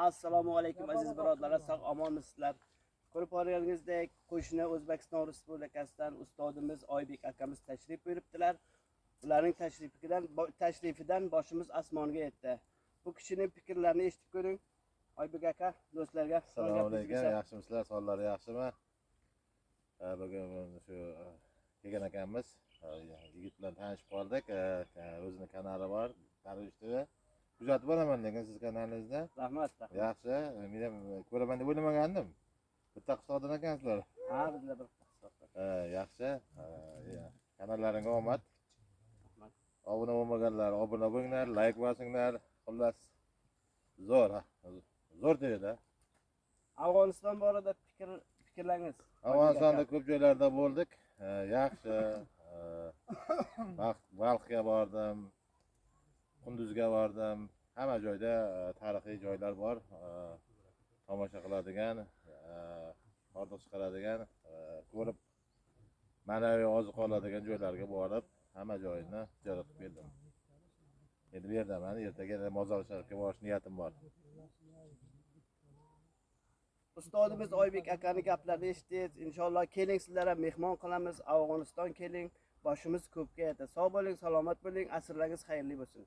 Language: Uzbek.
Assalomu alaykum, aziz birodarlar, sog' omonmisizlar? Ko'rib qolganingizdek, qo'shni O'zbekiston Respublikasidan ustodimiz Oybek akamiz tashrif buyuribdilar. Ularning tashrifidan boshimiz osmonga yetdi. Bu kishining fikrlarini eshitib ko'ring. Oybek aka, do'stlarga Assalomu gapingiz alaykum, bo'lsa. Yaxshimisizlar, sog'liqlari yaxshimi? Bugun shu kelgan ekanmiz. Yigit bilan tanishib qoldik. O'zini kanali bor, Darvish TV. Kuzatib boraman lekin siz kanalingizni. Rahmat, rahmat. Yaxshi, men ham ko'raman deb o'ylamagandim. Bitta qishloqdan ekansizlar. Ha, bizlar bir qishloqda. Yaxshi. Kanallaringga omad. Rahmat. Obuna bo'lmaganlar obuna bo'linglar, layk bosinglar. Xullas, zo'r, ha. Zo'r deydi. Afg'oniston borada fikrlaringiz? Oybek Afg'onistonda aka. Ko'p joylarda bo'ldik. Yaxshi. Balxga bordim, Qunduzga bordim. Hamma joyda tarixiy joylar bor. Tomosha qiladigan, hordiq chiqaradigan, ko'rib ma'naviy oziq oladigan joylarga borib, hamma joyini ziyorat qilib keldim. Endi bu yerdaman, ertaga Mozor Sharifga borish niyatim bor. Ustodimiz Oybek akani gaplarini eshitdingiz. Inshaalloh keling, sizlar ham mehmon qilamiz. Afg'oniston keling. Boshimiz ko'pga yetadi. Sog' bo'ling, salomat bo'ling. Asrlaringiz xayrli bo'lsin.